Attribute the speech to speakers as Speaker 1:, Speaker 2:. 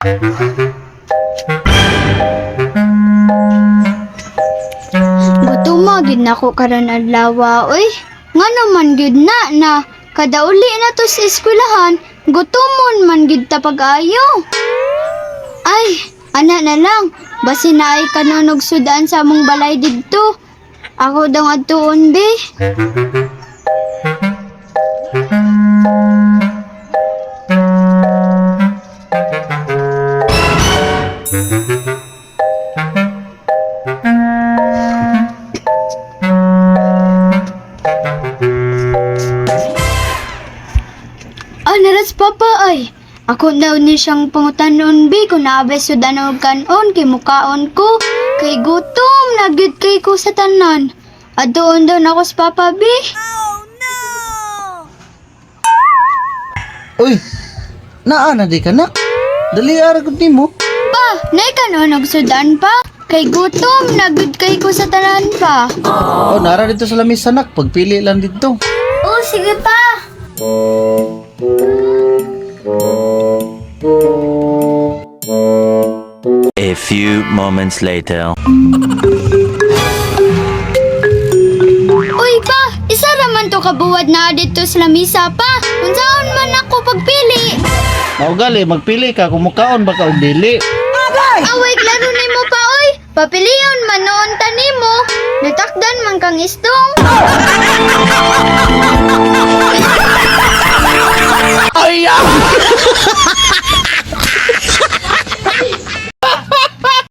Speaker 1: Gutuma gyud nako karon adlaw, oy. Ngano man gyud na na kada uli na to sa eskwelahan, gutomon man gyud ta pag-ayo. Ay, ana na lang. Basi naay kanon ug sudan sa among balay didto. Ako daw adtuon, be. Ah, naras papa ay. Ako daw ni siyang pangutanon, be, kung naabay sudan og kanon kay mukaon ko. Kay gutom na gyud kay ko sa tanan. Adoon daw nako sa papa, be.
Speaker 2: Uy, naa na di ka nak. Dali ara gud nimo.
Speaker 1: Pa, nay kanon og sudan pa. Kay gutom na gyud kay ko sa tanan pa.
Speaker 2: Oh, nara dito sa lamesa, nak. Pagpili lang dito.
Speaker 1: Oh, sige pa.
Speaker 3: A few moments later.
Speaker 1: Uy pa, isa raman to kabuwad na dito sa lamisa pa. Unsaon man ako pagpili?
Speaker 2: Mao gali magpili ka kung mukaon ba ka og dili.
Speaker 1: Away, klaro nimo pa, oy. Papiliyon man noon ta nimo. Natakdan man kang istong.
Speaker 2: Ay!